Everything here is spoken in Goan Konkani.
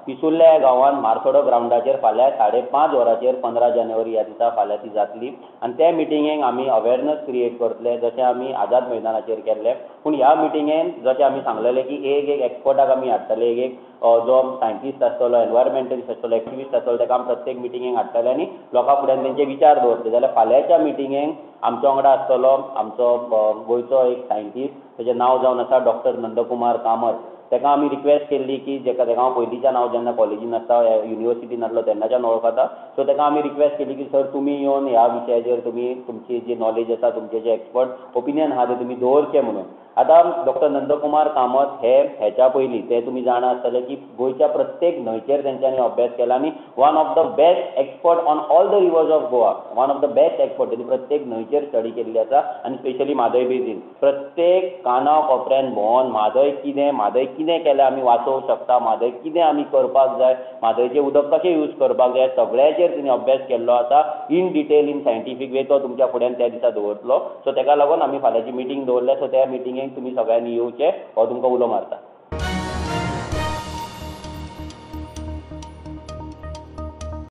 पिसुर्ल्या ह्या गांवांत मारसोडो ग्रावंडाचेर फाल्यां 5:30 वरांचेर 15 जानेवारी ह्या दिसा फाल्यां ती जातली. आनी त्या मिटिंगेक आमी अवेरनस क्रिएट करतले, जशें आमी आझाद मैदानाचेर केल्लें. पूण ह्या मिटिंगेन जशें आमी सांगलेलें की एक एक एक्सपर्टाक आमी हाडटले, एक एक जो सायंटिस्ट आसतलो, एनवायरमेंटलिस्ट आसतलो, एक्टिविस्ट आसतलो, ताका आमी प्रत्येक मिटिंगेक हाडटले आनी लोकां फुड्यान तेंचे विचार दवरतले. जाल्यार फाल्यांच्या मिटिंगेक आमच्या वांगडा आसतलो आमचो गोंयचो एक सायंटिस्ट, तेजें नांव जावन आसा डॉक्टर नंदकुमार कामत. ताका आमी रिक्वेस्ट केल्ली की जेका ताका हांव पयलींच्यान हांव जेन्ना कॉलेजीन आसता, युनिवर्सिटीन आसलो तेन्नाच्यान वळखता. सो ताका आमी रिक्वेस्ट केली की सर तुमी येवन ह्या विशयाचेर तुमी तुमची जी नॉलेज आसा, तुमचे जे एक्सपर्ट ओपिनियन आहा ते तुमी दवरचे म्हणून. आतां डॉक्टर नंदकुमार कामत हे हेच्या पयलीं ते तुमी जाणा आसतले की गोंयच्या प्रत्येक न्हंयचेर तेंच्यांनी अभ्यास केला आनी one of the best expert on all the rivers of Goa, one of the best expert. तेणी प्रत्येक न्हंयचेर स्टडी केल्ली आसा आनी स्पेशली म्हादय बेजीन प्रत्येक काना कोपऱ्यान भोंवन म्हादय कितें, म्हादय कितें केल्यार आमी वाचोवंक शकता, म्हादय कितें आमी करपाक जाय, म्हादयचें उदक कशें यूज करपाक जाय, सगळ्याचेर तेणी अभ्यास केल्लो आसा in detail, in scientific way. तो तुमच्या फुड्यान त्या दिसा दवरतलो. सो ताका लागून आमी फाल्यांची मिटींग दवरल्या. सो त्या मिटिंगेक तुमी सगळ्यांनी येवचें हो तुमकां उलो मारता.